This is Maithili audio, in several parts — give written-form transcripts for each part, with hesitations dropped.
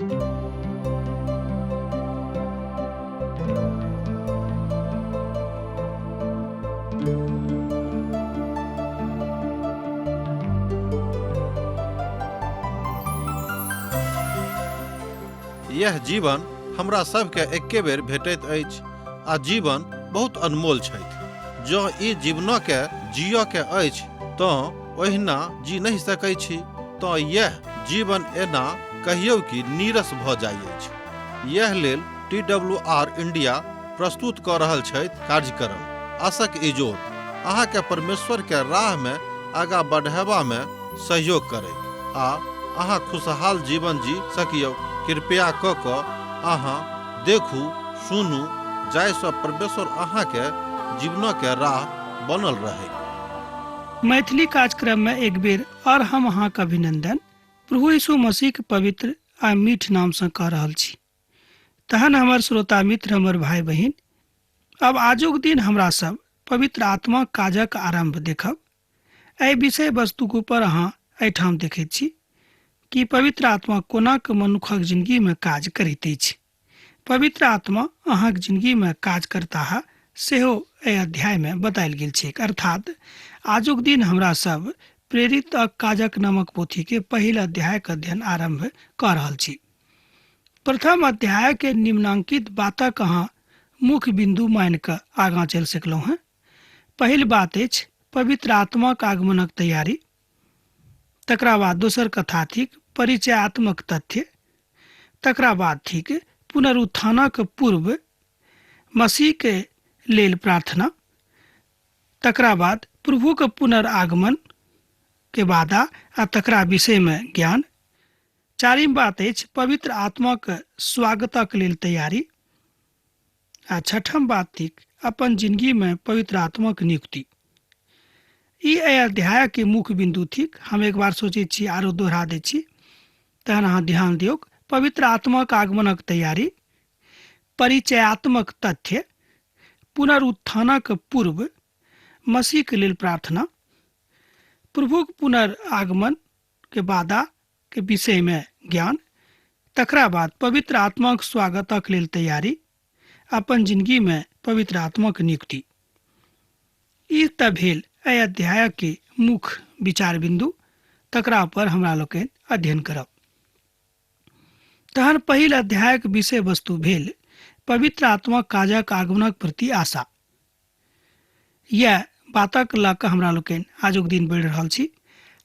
यह जीवन हमरा सबके एके बेर भेटैत अछि आ जीवन बहुत अनमोल छथि। जँ ई जीवनके जियऽ के अछि तँ ओहिना जी नहि सकै छी, तँ यैह जीवन एना कहियौ कि नीरस भऽ जाइ अछि। यैह लेल टी डब्ल्यू आर इंडिया प्रस्तुत कऽ रहल छथि कार्यक्रम आशक इजोत अहाँके परमेश्वर के राह में आगा बढ़ेबा में सहयोग करैत आ अहाँ खुशहाल जीवन जी सकियौ। कृपया कऽ कऽ अहाँ देखू, सुनू जाहिसँ परमेश्वर अहाँके जीवनके राह बनल रहैक। मैथिली कार्यक्रम में एक बेर और हम अहाँ के अभिनंदन प्रभु यीशु मसीह के पवित्र आ मीठ नाम से कह रहल छी। तहन हमर श्रोता मित्र, हमर भाई बहिन, अब आजुक दिन हमरा सब पवित्र आत्मा काजक आरंभ देखब। एहि विषय वस्तुक ऊपर अहाँ एहिठाम देखैत छी कि पवित्र आत्मा कोना के मनुखक जिंदगी में काज करैत अछि। पवित्र आत्मा अहाँक जिंदगी में काज करताह सेहो एहि अध्याय में बतायल गेल छैक। अर्थात आजुक दिन हमरा सब प्रेरित काजक नामक पोथी के पहिल अध्याय के अध्ययन आरंभ कऽ रहल छी। प्रथम अध्याय के निम्नांकित बातक अहाँ मुख्य बिंदु मानि कऽ आगाँ चलि सकलहुँ हेँ। पहिल बात अछि पवित्र आत्माक आगमनक तैयारी। तकरा बाद दोसर कथा थिक परिचयात्मक तथ्य। तकरा बाद थिक पुनरुत्थानक पूर्व मसीह के लेल प्रार्थना। तकरा बाद प्रभुक पुनरागमन के वादा आ तकरा विषय में ज्ञान। चारिम बात अछि पवित्र आत्माक स्वागतक लेल तैयारी। आ छठम बात थिक अपन जिंदगी में पवित्र आत्माक नियुक्ति। ई एहि अध्याय के मुख्य बिंदु थिक। हम एक बार सोचै छी आरो दोहरा दै छी, तहन अहाँ ध्यान दियौक। पवित्र आत्माक आगमनक तैयारी, परिचयात्मक तथ्य, पुनरुत्थानक पूर्व मसीह के लेल प्रार्थना, प्रभुक पुनरागमन के वादा के विषय में ज्ञान, तकरा बाद पवित्र आत्माक स्वागतक लेल तैयारी, अपन जिंदगी में पवित्र आत्माक नियुक्ति। ई तऽ भेल एहि अध्यायक के मुख्य विचार बिंदु, तकरा पर हमरा लोकनि अध्ययन करब। तहन पहिल अध्यायक विषय वस्तु भेल पवित्र आत्मा काजक आगमनक प्रति आशा। यैह बातक लऽ कऽ हमरा लोकनि आजुक दिन बढ़ि रहल छी।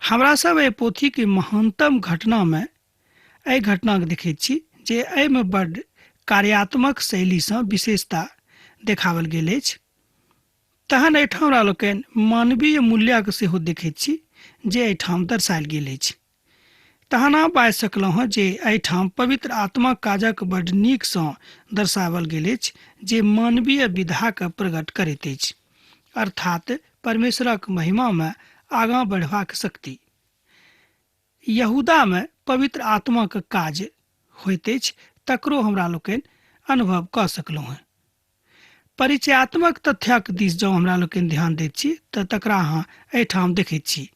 हमरा सब एहि पोथीके महानतम घटनामे एहि घटनाके देखैत छी जे एहिमे बड्ड कार्यात्मक शैलीसँ विशेषता देखाओल गेल अछि। तहन एहिठाम हमरा लोकनि मानवीय मूल्यक सेहो देखैत छी जे एहिठाम दर्शायल गेल अछि। तहन अहाँ बाजि सकलहुँ हँ जे एहिठाम पवित्र आत्माक काजक बड्ड नीकसँ दर्शाओल गेल अछि जे मानवीय विधाकेँ प्रकट करैत अछि, अर्थात परमेश्वरक महिमामे आगाँ बढ़बाक शक्ति। यहूदामे पवित्र आत्माक काज होइत अछि तकरो हमरा लोकनि अनुभव कऽ सकलहुँ हँ। परिचयात्मक तथ्यक दिस जँ हमरा लोकनि ध्यान दैत छी तँ तकरा अहाँ एहिठाम देखैत छी।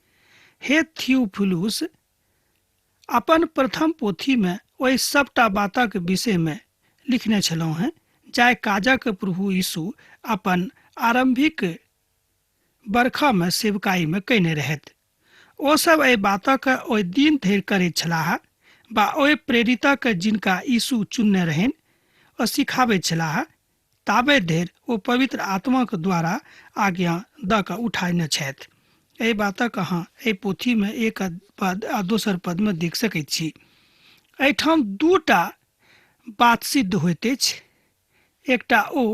हे थियुफिलुस, अपन प्रथम पोथी मे ओहि सभटा बातक विषय मे लिखने छलहुँ हेँ जाहि काजक प्रभु यीशु अपन आरम्भिक बरखा मे सेवकाई मे कयने रहथि। ओ सभ एहि बातक ओहि दिन धरि करैत छलाह वा ओहि प्रेरितक जिनका यीशु चुनने रहनि ओ सिखाबैत छलाह, ताबे धरि ओ पवित्र आत्माक द्वारा आज्ञा दऽ कऽ उठाने छथि। एहि बातक अहाँ एहि पोथीमे एक पद आ दोसर पदमे देख सकैत छी। एहिठाम दूटा बात सिद्ध होइत अछि। एकटा ओ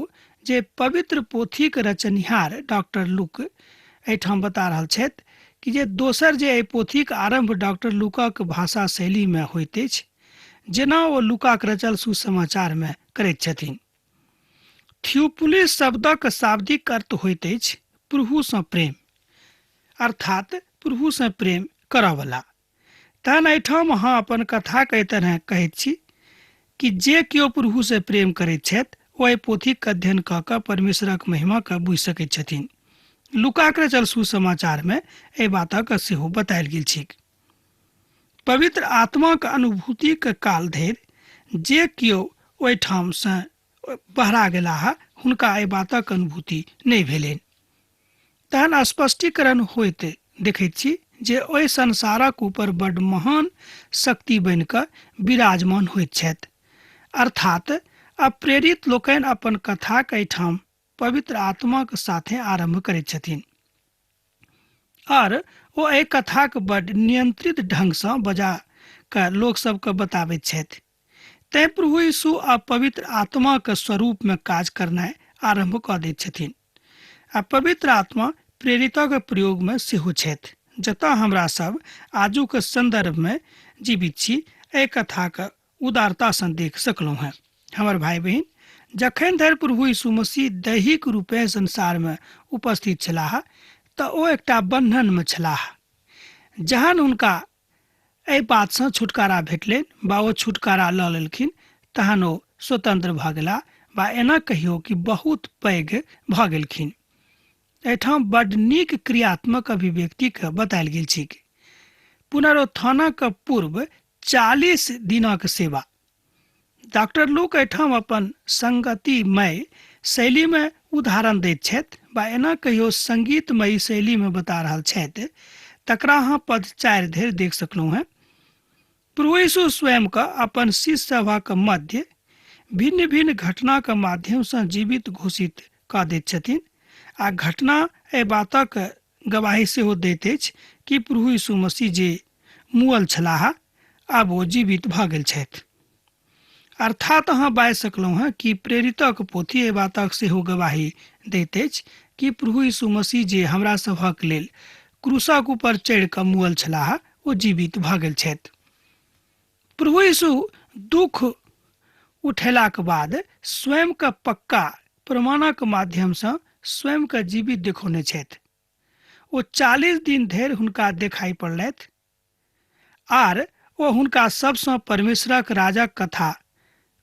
जे पवित्र पोथीक रचनिहार डॉक्टर लुक एहिठाम बता रहल छथि कि जे दोसर जे एहि पोथीक आरम्भ डॉक्टर लुकक भाषा शैलीमे होइत अछि जेना ओ लुकाक रचल सुसमाचारमे करैत छथिन। थियोपुलिस शब्दक शाब्दिक अर्थ होइत अछि प्रभुसँ प्रेम, अर्थात प्रभुसँ प्रेम करऽवला। तहन एहिठाम अहाँ अपन कथाके एहि तरह कहैत छी कि जे केओ प्रभुसँ प्रेम करैत छथि ओ एहि पोथीक अध्ययन कऽ कऽ परमेश्वरक महिमाके बुझि सकैत छथिन। लुकाक रचल सुसमाचारमे एहि बातक सेहो बतायल गेल छैक। पवित्र आत्माक अनुभूतिक काल धरि जे केओ ओहिठामसँ बहरा गेलाह हुनका एहि बातक अनुभूति नहि भेलनि। तहन स्पष्टीकरण होइत देखैत छी जे ओहि संसारक ऊपर बड्ड महान शक्ति बनि कऽ विराजमान होइत छथि। अर्थात अब प्रेरित लोकनि अपन कथाक एहिठाम पवित्र आत्माक साथे आरम्भ करैत छथिन आर ओ एहि कथाक बड्ड नियंत्रित ढंगसँ बजा कऽ लोक सबके बताबैत छथि। तैं प्रभु यीशु आ पवित्र आत्माक स्वरूपमे काज करनाइ आरम्भ कऽ दैत छथिन आ पवित्र आत्मा प्रेरितक प्रयोगमे सेहो छथि। जतऽ हमरा सब आजुक संदर्भमे जीवित छी एहि कथाक उदारतासँ देख सकलहुँ हेँ। हमर भाइ बहिन, जखन धरि प्रभु यीशु मसीह दैहिक रूपेँ संसारमे उपस्थित छलाह तऽ ओ एकटा बन्धनमे छलाह। जहन हुनका एहि बातसँ छुटकारा भेटलनि वा ओ छुटकारा लऽ लेलखिन तहन ओ स्वतंत्र भऽ गेलाह वा एना कहियौ कि बहुत पैघ भऽ गेलखिन। एहिठाम बड्ड नीक क्रियात्मक अभिव्यक्तिके बतायल गेल छैक। पुनरुत्थानक पूर्व 40 दिनक सेवा। डॉक्टर लूक एहिठाम अपन संगतिमय शैलीमे उदाहरण दैत छथि वा एना कहियो संगीतमयी शैलीमे बता रहल छथि, तकरा अहाँ पद 4 धरि देख सकलहुँ हेँ। प्रभु यीशु स्वयं क अपन शिष्य सभक मध्य भिन्न भिन्न घटनाक माध्यमसँ जीवित घोषित कऽ दैत छथिन आ घटना एहि बातक गवाही सेहो दैत अछि कि प्रभु यीशु मसीह जे मुअल छलाह आब ओ जीवित भऽ गेल छथि। अर्थात अहाँ बाजि सकलहुँ हेँ कि प्रेरितक पोथी एहि बातक सेहो गवाही दैत अछि कि प्रभु यीशु मसीह जे हमरा सभक लेल क्रूसक ऊपर चढ़ि कऽ मुअल छलाह ओ जीवित भऽ गेल छथि। प्रभु यीशु दुख उठेलाक बाद स्वयं के पक्का प्रमाणक माध्यमसँ स्वयं के जीवित देखौने छथि। ओ 40 दिन धरि हुनका देखाइ पड़लथि आर ओ हुनका सबसँ परमेश्वरक राजक कथा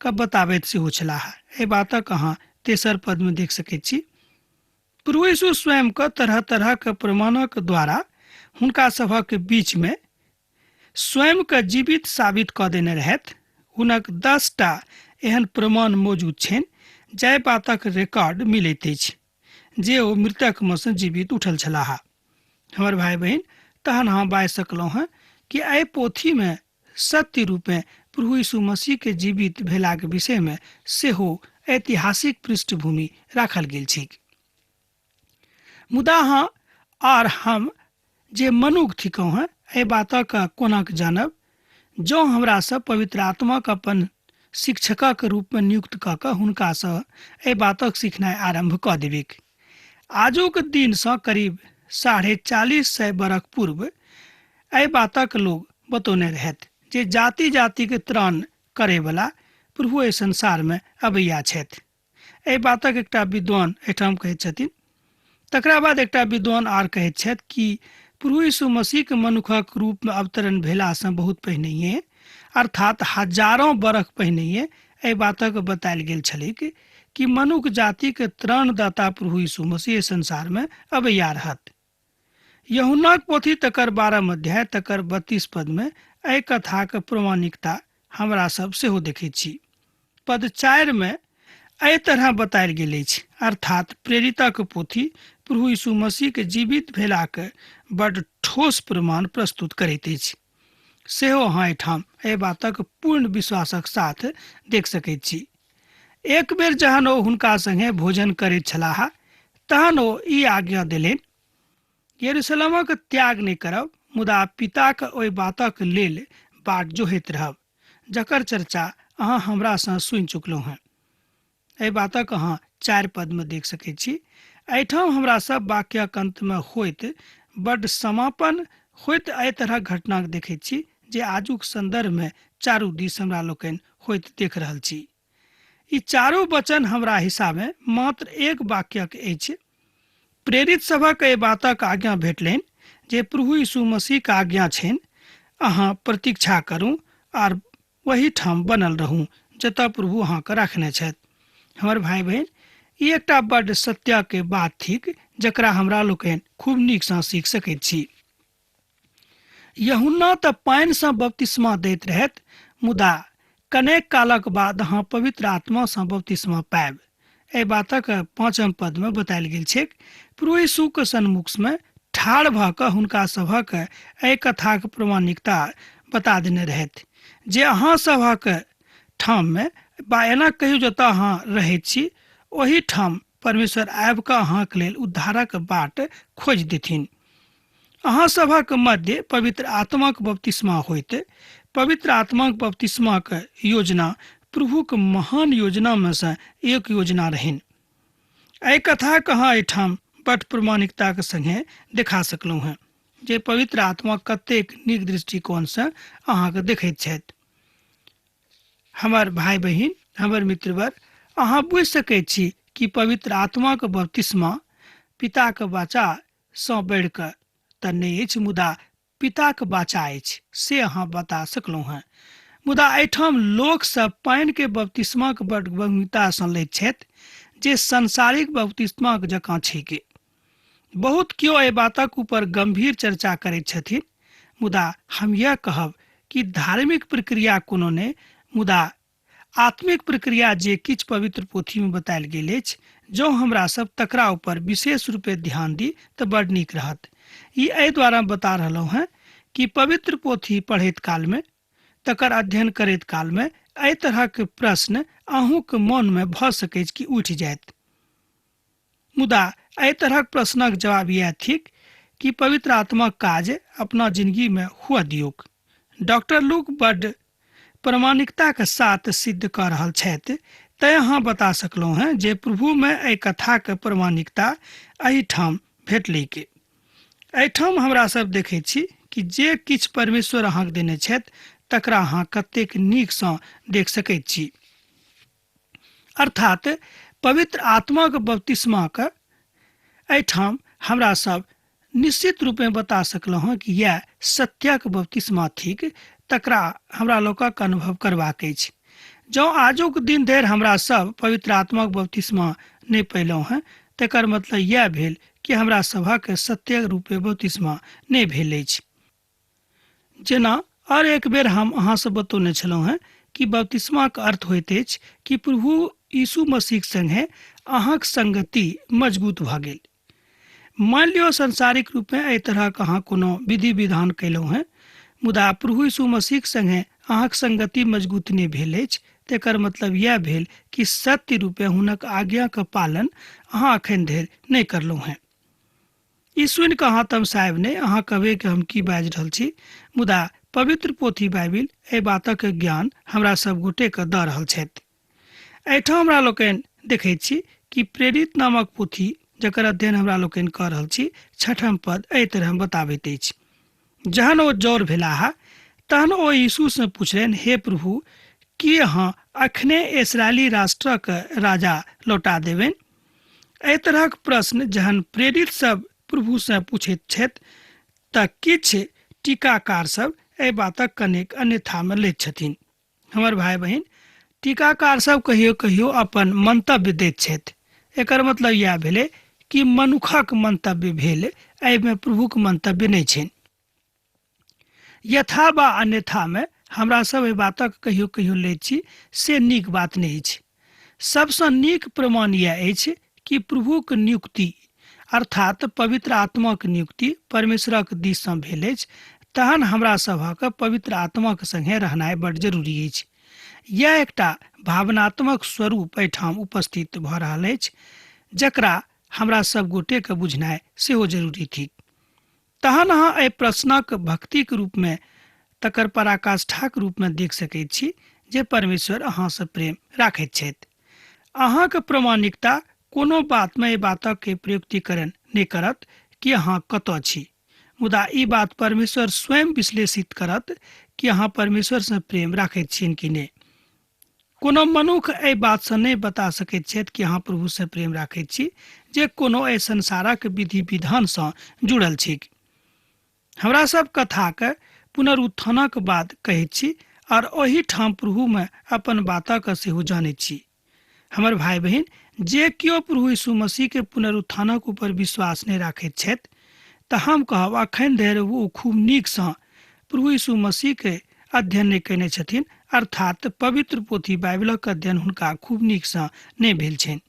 के बताबैत सेहो छलाह। एहि बातक अहाँ तेसर पदमे देख सकैत छी। प्रभु यीशु स्वयं के तरह तरह के प्रमाणक द्वारा हुनका सभक बीचमे स्वयं के जीवित साबित कऽ देने रहथि। हुनक 10टा एहन प्रमाण मौजूद छनि जाहि बातक रिकॉर्ड मिलैत अछि जे ओ मृतकमे सँ जीवित उठल छलाह। हमर भाइ बहिन, तहन अहाँ बाजि सकलहुँ हेँ कि एहि पोथीमे सत्य रूपेँ प्रभु यीशु मसीह के जीवित भेलाक विषयमे सेहो ऐतिहासिक पृष्ठभूमि राखल गेल छैक। मुदा अहाँ आर हम जे मनुख थिकहुँ हेँ एहि बातक कोनाक जानब? जँ हमरा सब पवित्र आत्माक अपन शिक्षकक रूपमे नियुक्त कऽ कऽ हुनकासँ एहि बातक सिखनाइ आरम्भ कऽ देबैक। आजुक दिनसँ करीब 450 बरख पूर्व एहि बातक लोग बतौने रहथि जे जाति जातिक त्राण करैवला प्रभु एहि संसारमे अबैया छथि। एहि बातक एकटा विद्वान एहिठाम कहैत छथिन। तकरा बाद एकटा विद्वान आर कहैत छथि कि प्रभु यीशु मसीहके मनुखक रूपमे अवतरण भेलासँ बहुत पहिनहिए, अर्थात हजारों बरख पहिनहिए एहि बातक बतायल गेल छलैक कि मनुख जातिके त्राणदाता प्रभु यीशु मसीह संसारमे अबैया रहत। यूहन्नाक पोथी तकर 12 अध्याय तकर 32 पदमे एहि कथाक प्रमाणिकता हमरा सब सेहो देखैत छी। पद 4 मे एहि तरह बतायल गेल अछि, अर्थात प्रेरितक पोथी प्रभु यीशु मसीह के जीवित भेलाक बड ठोस प्रमाण प्रस्तुत करैत अछि। सेहो अहाँ एहिठाम एहि बातक पूर्ण विश्वासक साथ देख सकैत छी। एक बेर जहन ओ हुनका संगे भोजन करैत छलाह तहन ओ ई आज्ञा देलनि, यरूशलेमक त्याग नहि करब, मुदा पिताक ओहि बातक लेल बाट जोहैत रहब जकर चर्चा अहाँ हमरासँ सुनि चुकलहुँ हेँ। एहि बातक अहाँ 4 पदमे देख सकैत छी। एहिठाम हमरा सब वाक्यक अंतमे होइत बड्ड समापन होइत एहि तरहक घटनाक देखैत छी जे आजुक संदर्भमे चारू दिस हमरा लोकनि होइत देख रहल छी। ई चारू वचन हमरा हिसाबे मात्र एक वाक्यक अछि। प्रेरित सभक एहि बातक आज्ञा भेटलनि जे प्रभु यीशु मसीहक आज्ञा छनि, अहाँ प्रतीक्षा करू आर वही ठाम बनल रहू जतऽ प्रभु अहाँके राखने छथि। हमर भाइ बहिन, ई एकटा बड्ड सत्यके बात थिक जकरा हमरा लोकनि खूब नीकसँ सीख सकैत छी। यूहन्ना तऽ पानिसँ बपतिस्मा दैत रहथि, मुदा कनेक कालक बाद अहाँ पवित्र आत्मासँ बपतिस्मा पायब। एहि बातक 5 पदमे बतायल गेल छैक। प्रभु यीशुक सन्मुखमे ठाढ़ भऽ कऽ हुनका सभक एहि कथाक प्रमाणिकता बता देने रहथि जे अहाँ सभक ठाममे बा एना कहियो जतऽ अहाँ रहैत छी ओहि ठाम परमेश्वर आबि कऽ अहाँके लेल उद्धारक बाट खोजि देथिन। अहाँ सभक मध्य पवित्र आत्माक बपतिस्मा होइत। पवित्र आत्माक बपतिस्माक योजना प्रभुक महान योजनामे सँ एक योजना रहनि। एहि कथाके अहाँ एहिठाम बड प्रमाणिकताक संगे देखा सकलहुँ हेँ जे पवित्र आत्मा कतेक नीक दृष्टिकोणसँ अहाँके देखैत छथि। हमर भाई बहिन, हमर मित्रवर, अहाँ बुझि सकैत छी कि पवित्र आत्माक बपतिस्मा पिताक वाचा सँ बढ़ि कऽ तऽ नहि अछि, मुदा पिताक वाचा अछि से अहाँ बता सकलहुँ हेँ। मुदा एहिठाम लोक सब पानिके बपतिस्माक बड गंभीरतासँ लैत छथि जे सांसारिक बपतिस्माक जकाँ छैक। बहुत केओ एहि बातक ऊपर गंभीर चर्चा करैत छथिन, मुदा हम यह कहब कि धार्मिक प्रक्रिया कोनो नहि, मुदा आत्मिक प्रक्रिया जे किछु पवित्र पोथीमे बतायल गेल अछि, जँ हमरा सब तकरा ऊपर विशेष रूपे ध्यान दी तऽ बड नीक रहत। ई एहि द्वारा बता रहलहुँ हेँ कि पवित्र पोथी पढ़ैत कालमे, तकर अध्ययन करैत कालमे एहि तरहक प्रश्न अहूँक मनमे भऽ सकैछ कि उठि जायत। मुदा एहि तरहक प्रश्नक जवाब इएह थिक कि पवित्र आत्माक काज अपना जिंदगीमे हुअ दियौक। डॉक्टर लूक बड प्रामाणिकताक साथ सिद्ध कऽ रहल छथि, तैं अहाँ बता सकलहुँ हेँ जे प्रभुमे एहि कथाक प्रमाणिकता एहिठाम भेटलैक। एहिठाम हमरा सब देखैत छी कि जे किछु परमेश्वर अहाँके देने छथि तकरा अहाँ कतेक नीकसँ देख सकैत छी। अर्थात पवित्र आत्माक बपतिस्माक एहिठाम हमरा सब निश्चित रूपे बता सकलहुँ हँ कि यैह सत्यक बपतिस्मा थिक, तकरा हमरा लोकक अनुभव करबाक अछि। जँ आजुक दिन धरि हमरा सब पवित्र आत्माक बपतिस्मा नहि पयलहुँ हँ तकर मतलब यैह भेल कि हमरा सभक सत्य रूपे बपतिस्मा नहि भेल अछि। जेना आओर एक बेर हम अहाँसँ बतौने छलहुँ हेँ कि बपतिस्माक अर्थ होइत अछि कि प्रभु यीशु मसीहक संगे अहाँक संगति मजबूत भऽ गेल। मान लियौ सांसारिक रूपमे एहि तरहक अहाँ कोनो विधि विधान कयलहुँ हेँ, मुदा प्रभु यीशु मसीहक संगे अहाँक संगति मजबूत नहि भेल अछि, तेकर मतलब यैह भेल कि सत्य रूपे हुनक आज्ञाक पालन अहाँ अखन धरि नहि करलहुँ हेँ। ई सुनि कऽ अहाँ तमसायब नहि, अहाँ कहबै कि हम की बाजि रहल छी, मुदा पवित्र पोथी बाइबिल एहि बातक ज्ञान हमरा सब गोटेके दऽ रहल छथि। एहिठाम हमरा लोकनि देखैत छी कि प्रेरित नामक पोथी जकर अध्ययन हमरा लोकनि कऽ रहल छी, छठम पद एहि तरह बताबैत अछि। जहन ओ जौर भेलाह तहन ओ यीशुसँ पुछलनि, हे प्रभु, की अहाँ अखने इसराइली राष्ट्रक राजा लौटा देबनि? एहि तरहक प्रश्न जहन प्रेरित सब प्रभुसँ पूछैत छथि तऽ किछु टीकाकार सब एहि बातक कनेक अन्यथामे लैत छथिन। हमर भाई बहिन, टीकाकार सब कहियो कहियो अपन मंतव्य दैत छथि। एकर मतलब इएह भेलै कि मनुखक मंतव्य भेल, एहिमे प्रभुक मंतव्य नहि छनि। यथा वा अन्यथामे हमरा सब एहि बातक कहियो कहियो लैत छी, से नीक बात नहि अछि। सबसँ नीक प्रमाण इएह अछि कि प्रभुक नियुक्ति अर्थात पवित्र आत्माक नियुक्ति परमेश्वरक दिससँ भेल अछि, तहन हमरा सभक पवित्र आत्माक संगे रहनाइ बड जरूरी अछि। यैह एकटा भावनात्मक स्वरूप एहिठाम उपस्थित भऽ रहल अछि, जकरा हमरा सब गोटेके बुझनाइ सेहो जरूरी थिक। तहन अहाँ एहि प्रश्नक भक्तिक रूपमे तकर पराकाष्ठाक रूपमे देख सकैत छी जे परमेश्वर अहाँसँ प्रेम राखैत छथि। अहाँक प्रमाणिकता कोनो बातमे एहि बातक प्रयुक्तिकरण नहि करत कि अहाँ कतऽ छी, मुदा ई बात परमेश्वर स्वयं विश्लेषित करत कि अहाँ परमेश्वरसँ प्रेम राखैत छियनि कि नहि। कोनो मनुख एहि बातसँ नहि बता सकैत छथि कि अहाँ प्रभुसँ प्रेम राखैत छी जे कोनो एहि संसारक विधि विधानसँ जुड़ल छी। हमरा सब कथाक पुनरुत्थानक बाद कहैत छी और ओहि ठाम प्रभुमे अपन बातक सेहो जानैत छी। हमर भाई बहिन, जे केओ प्रभु यीशु मसीह के पुनरुत्थानक ऊपर विश्वास नहि राखैत छथि तऽ हम कहब अखन धरि ओ खूब नीकसँ प्रभु यीशु मसीह के अध्ययन नहि कयने छथिन, अर्थात पवित्र पोथी बाइबिलक अध्ययन हुनका खूब नीकसँ नहि भेल छनि।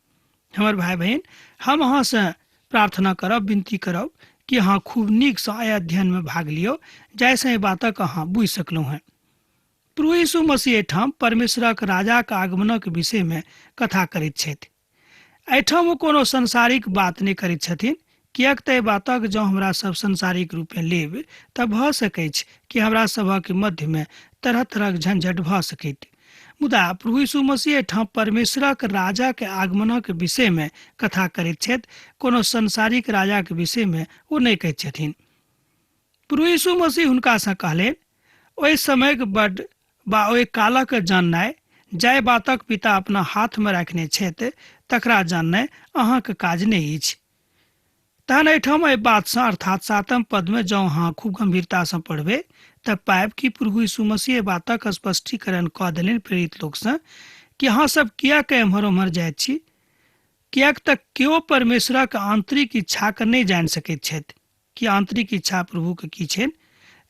हमर भाइ बहिन, हम अहाँसँ प्रार्थना करब, विनती करब कि अहाँ खूब नीकसँ एहि अध्ययनमे भाग लियौ, जाहिसँ एहि बातक अहाँ बुझि सकलहुँ हेँ। प्रभु यीशु मसीह एहिठाम परमेश्वरक राजाक आगमनक विषयमे कथा करैत छथि। एहिठाम ओ कोनो सांसारिक बात नहि करैत छथिन, किएक तऽ एहि बातक जँ हमरा सब सांसारिक रूपेँ लेब तऽ भऽ सकैछ कि हमरा सभक मध्यमे तरह तरहक झंझट भऽ सकैत। मुदा प्रभु यीशु मसीह एहिठाम परमेश्वरक राजाक आगमनक विषयमे कथा करैत छथि, कोनो सांसारिक राजाक विषयमे ओ नहि कहैत छथिन। प्रभु यीशु मसीह हुनकासँ कहलनि, ओहि समयक बड वा ओहि कालक जाननाइ, जाहि बातक पिता अपना हाथमे राखने छथि, तकरा जाननाइ अहाँक काज नहि अछि। तहन एहिठाम एहि बातसँ, अर्थात सातम पदमे जँ अहाँ खूब गम्भीरतासँ पढ़बै तऽ पायब कि प्रभु यीशु मसीह एहि बातक स्पष्टीकरण कऽ देलनि प्रेरित लोकसँ कि अहाँ सब किएक एम्हर ओम्हर जाइत छी, किएक तऽ केओ परमेश्वरक आन्तरिक इच्छाके नहि जानि सकैत छथि कि आन्तरिक इच्छा प्रभुके की छनि।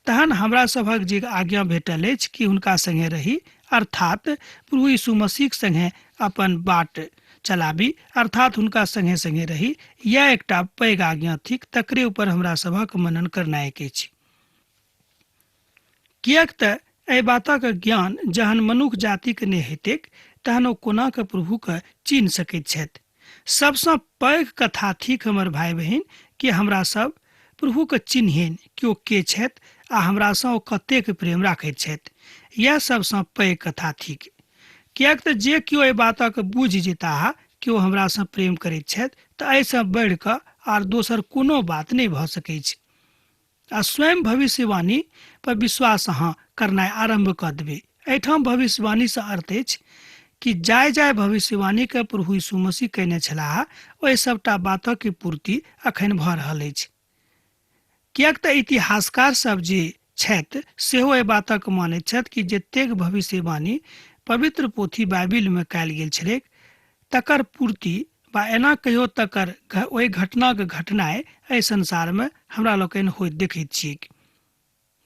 तहन हमरा सभक जे आज्ञा भेटल अछि कि हुनका संगे रही, अर्थात प्रभु यीशु मसीहक संगे अपन बाट चलाबी, अर्थात हुनका संगे संगे रही, यैह एकटा पैघ आज्ञा थिक, तकरे ऊपर हमरा सभक मनन करनाइक अछि। किएक तऽ एहि बातक ज्ञान जहन मनुख जातिक नहि हेतैक तहन ओ कोना कऽ प्रभुके चिन्ह सकैत छथि। सबसँ पैघ कथा थिक हमर भाइ बहिन कि हमरा सब प्रभुके चिन्हियनि कि ओ के छथि आ हमरासँ ओ कतेक प्रेम राखैत छथि। यैह सबसँ पैघ कथा थिक। किएक तऽ जे केओ एहि बातक बुझि जेताह कि ओ हमरासँ प्रेम करैत छथि तऽ एहिसँ बढ़ि कऽ आर दोसर कोनो बात नहि भऽ सकैछ। आ स्वयं भविष्यवाणी पर विश्वास अहाँ करनाइ आरम्भ कऽ देबै। एहिठाम भविष्यवाणीसँ अर्थ अछि कि जाय जाय भविष्यवाणीके प्रभु यीशु मसीह कयने छलाह ओहि सभटा बातक पूर्ति अखन भऽ रहल अछि। किएक तऽ इतिहासकार सब जे छथि सेहो एहि बातक मानैत छथि कि जतेक भविष्यवाणी पवित्र पोथी बाइबिलमे कयल गेल छलैक तकर पूर्ति वा एना कहियो तकर ओहि घटनाक घटनाइ एहि संसारमे हमरा लोकनि होइत देखैत छियैक।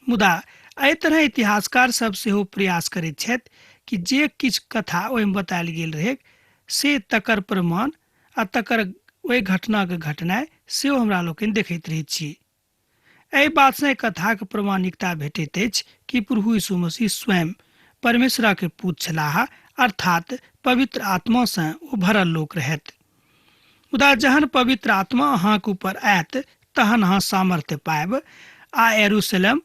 मुदा एहि तरह इतिहासकार सब सेहो प्रयास करैत छथि कि जे किछु कथा ओहिमे बतायल गेल रहैक से तकर प्रमाण आ तकर ओहि घटनाक घटनाइ सेहो हमरा लोकनि देखैत रहैत छी। एहि बातसँ एहि कथाक प्रमाणिकता भेटैत अछि कि प्रभु यीशु मसीह स्वयं परमेश्वरक पुत्र छलाह, अर्थात पवित्र आत्मासँ ओ भरल लोक रहथि। मुदा जहन पवित्र आत्मा अहाँक ऊपर आयत तहन अहाँ सामर्थ्य पायब आ यरूशलेम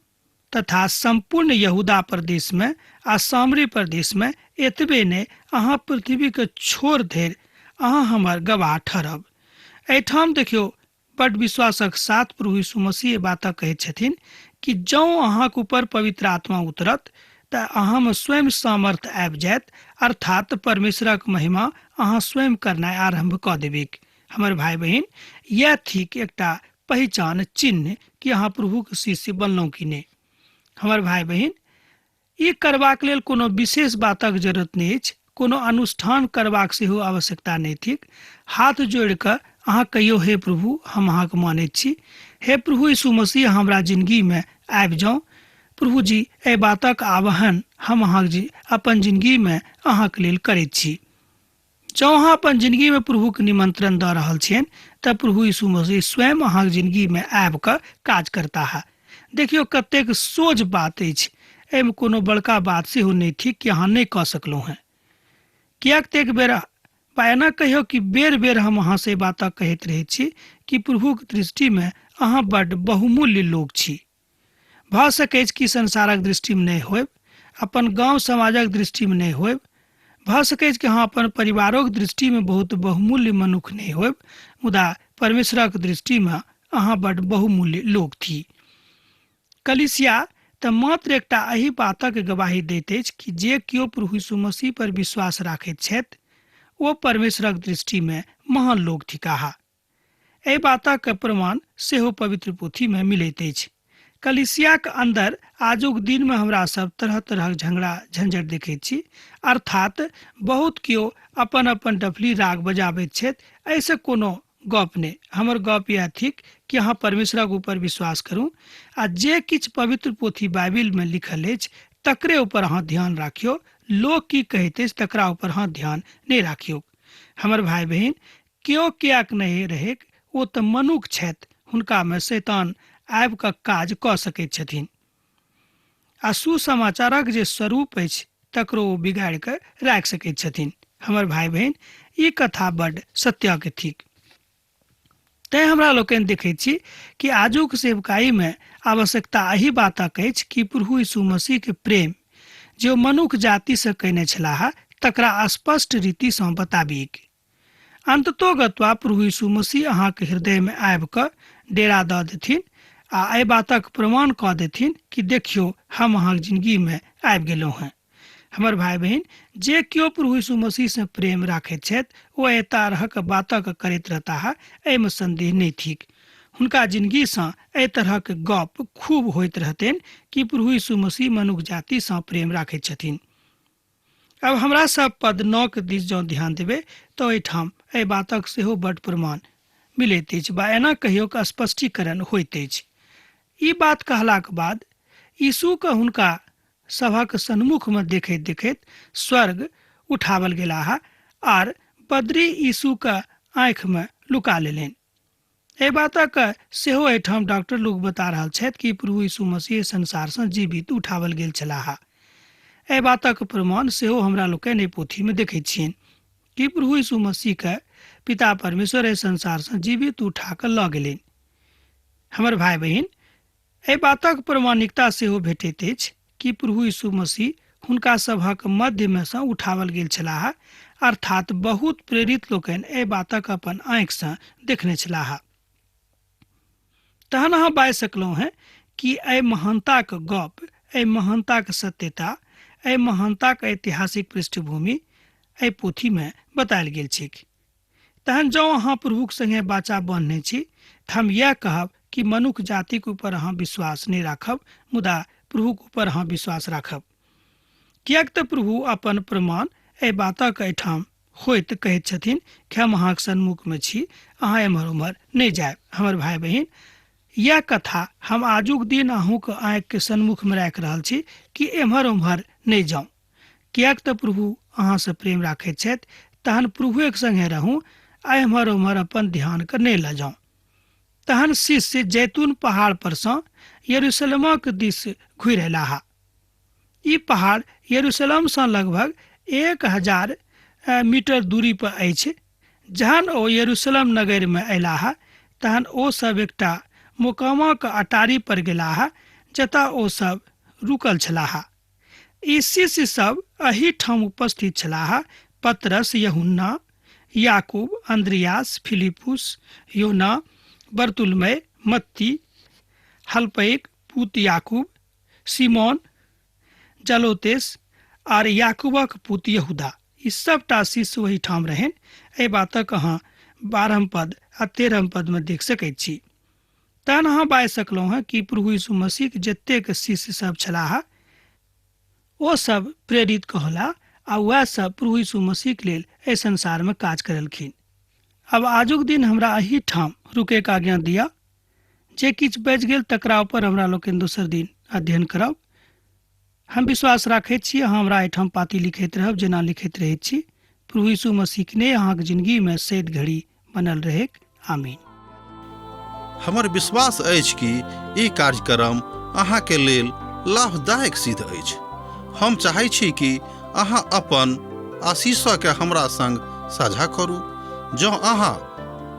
तथा सम्पूर्ण यहूदा प्रदेशमे आ सामरी प्रदेशमे, एतबे नहि, अहाँ पृथ्वीक छोर धरि अहाँ हमर गवाह ठहरब। एहिठाम देखियौ, बड विश्वासक साथ प्रभु यीशु मसीह एहि बातक कहैत छथिन कि जौं अहाँक ऊपर पवित्र आत्मा उतरत तऽ अहाँमे स्वयं सामर्थ्य आबि जायत, अर्थात परमेश्वरक महिमा अहाँ स्वयं करनाइ आरम्भ कऽ देबैक। हमर भाइ बहिन, यैह थिक एकटा पहिचान चिन्ह कि अहाँ प्रभुक शिष्य बनलहुँ कि नहि। हमर भाइ बहिन, ई करबाक लेल कोनो विशेष बातक जरूरत नहि अछि, कोनो अनुष्ठान करबाक सेहो आवश्यकता नहि थिक। हाथ जोड़ि कऽ अहाँ कहियौ, हे प्रभु, हम अहाँके मानैत छी। हे प्रभु यीशु मसीह, हमरा जिनगीमे आबि जाउ। प्रभु जी, एहि बातक आवाहन हम अहाँक अपन जिनगीमे अहाँके लेल करैत छी। जँ अहाँ अपन जिनगीमे प्रभुके निमंत्रण दऽ रहल छियनि तऽ प्रभु यीशु मसीह स्वयं अहाँक जिनगीमे आबि कऽ काज करताह। देखियौ कतेक सोझ बात अछि। एहिमे कोनो बड़का बात सेहो नहि थिक कि अहाँ नहि कऽ सकलहुँ हेँ। किएक तऽ एक बेर वा एना कहियौ कि बेर बेर हम अहाँसँ एहि बातक कहैत रहैत छी कि प्रभुक दृष्टिमे अहाँ बड्ड बहुमूल्य लोक छी। भऽ सकैछ कि संसारक दृष्टिमे नहि होयब, अपन गाँव समाजक दृष्टिमे नहि होयब, भऽ सकैछ कि अहाँ अपन परिवारोक दृष्टिमे बहुत बहुमूल्य मनुख नहि होयब, मुदा परमेश्वरक दृष्टिमे अहाँ बड्ड बहुमूल्य लोक थी। कलीसिया तऽ मात्र एकटा एहि बातक गवाही दैत अछि कि जे केओ प्रभु यीशु मसीह पर विश्वास राखैत छथि ओ परमेश्वरक दृष्टिमे महान लोक थिकाह। एहि बातक प्रमाण सेहो पवित्र पोथीमे मिलैत अछि। कलीसियाक अन्दर आजुक दिनमे हमरा सब तरह तरहक झगड़ा झंझट देखैत छी, अर्थात बहुत केओ अपन अपन डफली राग बजाबैत छथि। एहिसँ कोनो गप नहि। हमर गप इएह थिक कि अहाँ परमेश्वरक ऊपर विश्वास करू आ जे किछु पवित्र पोथी बाइबिलमे लिखल अछि तकरे ऊपर अहाँ ध्यान राखियौ। लोक की कहैत अछि तकरा ऊपर अहाँ ध्यान नहि राखियौ। हमर भाय बहिन, केओ किएक नहि रहैक, ओ तऽ मनुख छथि, हुनकामे शैतान आबि कऽ काज कऽ सकैत छथिन आ सुसमाचारक जे स्वरूप अछि तकरो ओ बिगाड़ि कऽ राखि सकैत छथिन। हमर भाय बहिन, ई कथा बड्ड सत्यक थिक। तैँ हमरा लोकनि देखैत छी कि आजुक सेवकाईमे आवश्यकता एहि बातक अछि कि प्रभु यीशु मसीहके प्रेम जे ओ मनुख जातिसँ कयने छलाह तकरा स्पष्ट रीतिसँ बताबिक। अन्ततोगत्वा प्रभु यीशु मसीह अहाँक हृदयमे आबि कऽ डेरा दऽ देथिन आ एहि बातक प्रमाण कऽ देथिन कि देखियौ, हम अहाँक जिनगीमे आबि गेलहुँ हेँ। हमर भाय बहिन, जे केओ प्रभु यीशु मसीहसँ प्रेम राखैत छथि ओ एहि तरहक बातक करैत रहताह, एहिमे संदेह नहि थिक। हुनका जिनगीसँ एहि तरहक गप खूब होइत रहतनि कि प्रभु यीशु मसीह मनुख जातिसँ प्रेम राखैत छथिन। आब हमरा सब पद 9 के दिस जँ ध्यान देबै तऽ एहिठाम एहि बातक सेहो बड्ड प्रमाण मिलैत अछि बा एना कहियोक स्पष्टीकरण होइत अछि। ई बात कहलाक बाद यीशुके हुनका सभक सन्मुखमे देखैत देखैत स्वर्ग उठावल गेलाह आर बद्री यीशुके आँखिमे लुका लेलनि। एहि बातक सेहो एहिठाम डॉक्टर लोक बता रहल छथि कि प्रभु यीशु मसीह संसारसँ जीवित उठावल गेल छलाह। एहि बातक प्रमाण सेहो हमरा लोकनि एहि पोथीमे देखैत छियनि कि प्रभु यीशु मसीहके पिता परमेश्वर एहि संसारसँ जीवित उठा कऽ लऽ गेलनि। हमर भाय बहिन, एहि बातक प्रमाणिकता सेहो भेटैत अछि कि प्रभु यीशु मसीह हुनका सभक मध्यमे सँ उठावल गेल छलाह, अर्थात बहुत प्रेरित लोकनि एहि बातक अपन आँखिसँ देखने छलाह। तहन अहाँ बाजि सकलहुँ हेँ कि एहि महानताक गप, एहि महानताक सत्यता, एहि महानताक ऐतिहासिक पृष्ठभूमि एहि पोथीमे बतायल गेल छैक। तहन जँ अहाँ प्रभुक संगे बाचा बान्हने छी तऽ हम इएह कहब कि मनुख जातिक ऊपर अहाँ विश्वास नहि राखब, मुदा प्रभुक ऊपर अहाँ विश्वास राखब। किएक तऽ प्रभु अपन प्रमाण एहि बातक एहिठाम होइत कहैत छथिन कि हम अहाँक सन्मुखमे छी, अहाँ एम्हर ओम्हर नहि जायब। हमर भाय बहिन, इएह कथा हम आजुक दिन अहूँक आँखिके सन्मुखमे राखि रहल छी कि एम्हर ओम्हर नहि जाउ। किएक तऽ प्रभु अहाँसँ प्रेम राखैत छथि, तहन प्रभुएक संगे रहू आ एम्हर ओम्हर अपन ध्यानके नहि लऽ जाउ। तहन शिष्य जैतून पहाड़ पर सँ यरूशलेमक दिस घुरि अयलाह। ई पहाड़ यरूशलेमसँ लगभग 1000 मीटर दूरी पर अछि। जहन ओ यरूशलेम नगरमे अयलाह तहन ओ सब एकटा मोकामाक अटारी पर गेलाह जतऽ ओ सब रुकल छलाह। ई शिष्य सब एहि ठाम उपस्थित छलाह: पतरस, यूहन्ना, याकूब, अन्द्रियास, फिलिपुस, योना, बरतुलमै, मत्ती, हल्पैक पुत याकूब, सिमोन, जलोतेस आर याकूबक पुत यहूदा। ई सबटा शिष्य ओहि ठाम रहनि। एहि बातक अहाँ 12 पद आ 13 पदमे देख सकैत छी। तहन अहाँ बाजि सकलहुँ हेँ कि प्रभु यीशु मसीहक जतेक शिष्य सब छलाह ओ सब प्रेरित कहला आ वएह सब प्रभु यीशु मसीहक लेल एहि संसारमे काज करलखिन। आब आजुक दिन हमरा एहि ठाम रुकैके आज्ञा दिअ। जे किछु बचि गेल तकरा ऊपर हमरा लोकनि दोसर दिन अध्ययन करब। हम विश्वास राखैत छी अहाँ हमरा एहिठाम पाती लिखैत रहब जेना लिखैत रहैत छी। प्रभु यीशु मसीह ने अहाँक जिंदगी में सैद घड़ी बनल रहेक। आमीन। हमर विश्वास अछि कि ई कार्यक्रम अहाँके लेल लाभदायक सिद्ध अछि। हम चाहै छी कि अहाँ अपन आशीषके हमरा संग साझा करू। जँ अहाँ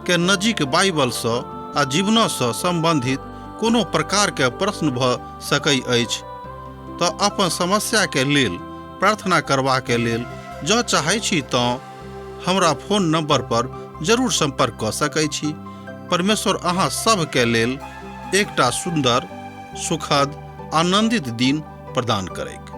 के नजीक बाइबलसँ आ जीवनसँ सम्बन्धित कोनो प्रकारके प्रश्न भऽ सकै अछि तऽ अपन समस्याके लेल प्रार्थना करबाके लेल जँ चाहै छी तँ हमरा फोन नंबर पर जरूर संपर्क कऽ सकै छी। परमेश्वर अहाँ सभके लेल एकटा सुन्दर, सुखद, आनंदित दिन प्रदान करैक।